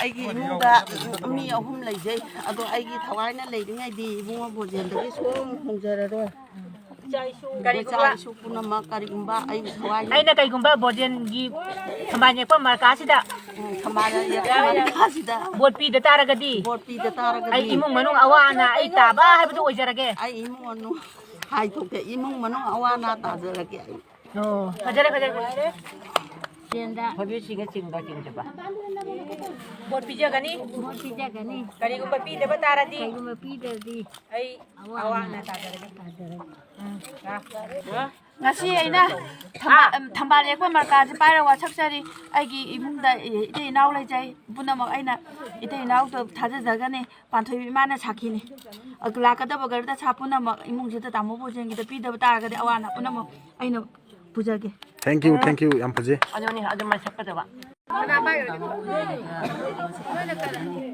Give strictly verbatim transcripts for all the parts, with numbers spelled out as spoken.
ꯑꯩꯒꯤ ꯏꯃꯨꯡꯗ ꯃꯤ ꯑꯍꯨꯝ ꯂꯩꯖꯩ꯫ ꯑꯗꯣ ꯑꯩꯒꯤ ꯊꯋꯥꯏꯅ ꯂꯩꯔꯤꯉꯩꯗꯤ ꯏꯕꯨꯡꯉꯣ ꯕꯣꯖꯦꯟꯗꯒꯤ ꯁꯨꯡꯍꯣꯡ ꯍꯣꯡꯖꯔꯔꯣꯏ꯫ ꯀꯔꯤꯒꯨꯝꯕ ꯏꯆꯥ ꯏꯁꯨ ꯄꯨꯝꯅꯃꯛ ꯀꯔꯤꯒꯨꯝꯕ ꯑꯩꯒꯤ ꯊꯋꯥꯏꯅ ꯑꯩꯅ ꯀꯩꯒꯨꯝꯕ ꯕꯣꯖꯦꯟꯒꯤ ꯊꯝꯕꯥꯜ ꯌꯦꯛꯄ ꯃꯔꯀꯥꯁꯤꯗ ꯎꯝ, ꯊꯝꯕꯥꯜ ꯌꯦꯛꯄ ꯃꯔꯀꯥꯁꯤꯗ ꯚꯣꯠ ꯄꯤꯗ ꯇꯥꯔꯒꯗꯤ ꯚꯣꯠ ꯄꯤꯗ ꯇꯥꯔꯒꯗꯤ ꯑꯩ ꯏꯃꯨꯡ ꯃꯅꯨꯡ ꯑꯋꯥ ꯑꯅꯥ ꯑꯩ ꯇꯥꯕ ꯍꯥꯏꯕꯗꯨ ꯑꯣꯏꯖꯔꯒꯦ꯫ ꯑꯩ ꯏꯃꯨꯡ ꯃꯅꯨꯡ ꯍꯥꯏꯗꯣꯛꯀꯦ, ꯏꯃꯨꯡ ꯃꯅꯨꯡ ꯑꯋꯥ ꯑꯅꯥ ꯇꯥꯖꯔꯒꯦ ꯑꯩ꯫ ꯑꯣ, ꯐꯖꯔꯦ, ꯐꯖꯔꯦ, ꯐꯖꯔꯦ꯫ ꯆꯦꯟꯗ ꯍꯧꯖꯤꯛ ꯁꯤꯒ ꯆꯤꯡꯕ ꯆꯤꯡꯗꯕ꯫ ꯚꯣꯠ ꯄꯤꯖꯒꯅꯤ꯫ ꯚꯣꯠ ꯄꯤꯖꯒꯅꯤ꯫ ꯀꯔꯤꯒꯨꯝꯕ ꯄꯤꯗꯕ ꯇꯥꯔꯗꯤ ꯀꯔꯤꯒꯨꯝꯕ ꯄꯤꯗ꯭ꯔꯗꯤ ꯑꯩ ꯑꯋꯥ ꯑꯋꯥ ꯑꯅꯥ ꯑꯅꯥ ꯇꯥꯖꯔꯒꯦ꯫ ꯇꯥꯖꯔꯒꯦ꯫ ꯎꯝ, ꯂꯥ꯫ ꯉꯁꯤ ꯑꯩꯅ ꯊꯝꯕꯥꯜ, ꯊꯝꯕꯥꯜ ꯌꯦꯛꯄ ꯃꯔꯀꯥꯁꯦ ꯄꯥꯏꯔꯒ ꯋꯥꯁꯛꯆꯔꯤ꯫ ꯑꯩꯒꯤ ꯏꯃꯨꯡꯗ ꯏꯇꯩ ꯏꯅꯥꯎ ꯂꯩꯖꯩ꯫ ꯄꯨꯝꯅꯃꯛ ꯑꯩꯅ ꯏꯇꯩ ꯏꯅꯥꯎꯗ ꯊꯥꯖꯖꯒꯅꯤ꯫ ꯄꯥꯟꯊꯣꯏꯕꯤ ꯏꯃꯥꯅ ꯁꯥꯈꯤꯅꯤ꯫ ꯑꯗꯨ ꯂꯥꯛꯀꯗꯕ ꯒꯥꯔꯤ ꯇꯁꯥ ꯄꯨꯝꯅꯃꯛ ꯏꯃꯨꯡꯁꯤꯗ ꯇꯥꯃꯣ ꯕꯣꯖꯦꯟꯒꯤꯗ ꯄꯤꯗꯕ ꯇꯥꯔꯒꯗꯤ ꯑꯋꯥ ꯑꯅꯥ ꯄꯨꯝꯅꯃꯛ ꯑꯩꯅ ꯄꯨꯖꯒꯦ꯫ Thank you, thank you, ꯌꯥꯝ ꯐꯖꯩ꯫ ꯑꯗꯨꯅꯤ, ꯑꯗꯨꯃꯥꯏꯅ ꯁꯛꯀꯗꯕ꯫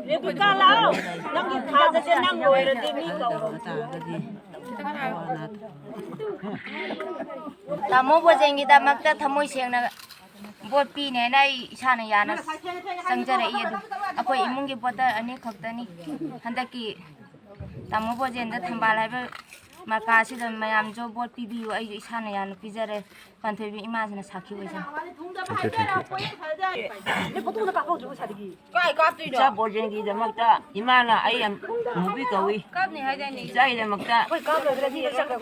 ꯔꯦꯕꯤꯀꯥ, ꯂꯥꯛꯑꯣ꯫ ꯅꯪꯒꯤ ꯊꯥꯖꯁꯦ ꯅꯪ ꯑꯣꯏꯔꯗꯤ ꯃꯤ ꯀꯧꯔꯣ꯫ ꯇꯥꯃꯣ ꯕꯣꯖꯦꯟꯒꯤꯗꯃꯛꯇ ꯊꯃꯣꯏ ꯁꯦꯡꯅ ꯚꯣꯠ ꯄꯤꯅꯦꯅ ꯑꯩ ꯏꯁꯥꯅ ꯌꯥꯅ ꯆꯪꯖꯔꯛꯏ꯫ ꯑꯗꯨ ꯑꯩꯈꯣꯏ ꯏꯃꯨꯡꯒꯤ ꯚꯣꯇꯔ ꯑꯅꯤ ꯈꯛꯇꯅꯤ꯫ ꯍꯟꯗꯛꯀꯤ ꯇꯥꯃꯣ ꯕꯣꯖꯦꯟꯗ ꯊꯝꯕꯥꯜ ꯍꯥꯏꯕ ꯃꯔꯀꯥꯁꯤꯗ ꯃꯌꯥꯝꯁꯨ ꯚꯣꯠ ꯄꯤꯕꯤꯌꯨ꯫ ꯑꯩꯁꯨ ꯏꯁꯥꯅ ꯌꯥꯅ ꯄꯤꯖꯔꯦ꯫ ꯄꯥꯟꯊꯣꯏꯕꯤ ꯏꯃꯥꯁꯤꯅ ꯁꯥꯈꯤ ꯑꯣꯏꯖꯔꯦ꯫ Thank you, thank you. ꯀꯥꯏ ꯀꯥꯞꯇꯣꯏꯅꯣ? ꯏꯆꯥ ꯕꯣꯖꯦꯟꯒꯤꯗꯃꯛꯇ ꯏꯃꯥꯅ ꯑꯩ ꯌꯥꯝ ꯃꯨꯕꯤ ꯀꯧꯏ꯫ ꯀꯥꯞꯅꯤ ꯍꯥꯏꯗꯥꯏꯅꯦ? ꯏꯆꯥꯒꯤꯗꯃꯛꯇ ꯑꯩꯈꯣꯏ ꯀꯥꯞꯂꯣꯏꯗ꯭ꯔꯗꯤ ꯅꯪ ꯆꯠꯈ꯭ꯔꯣ꯫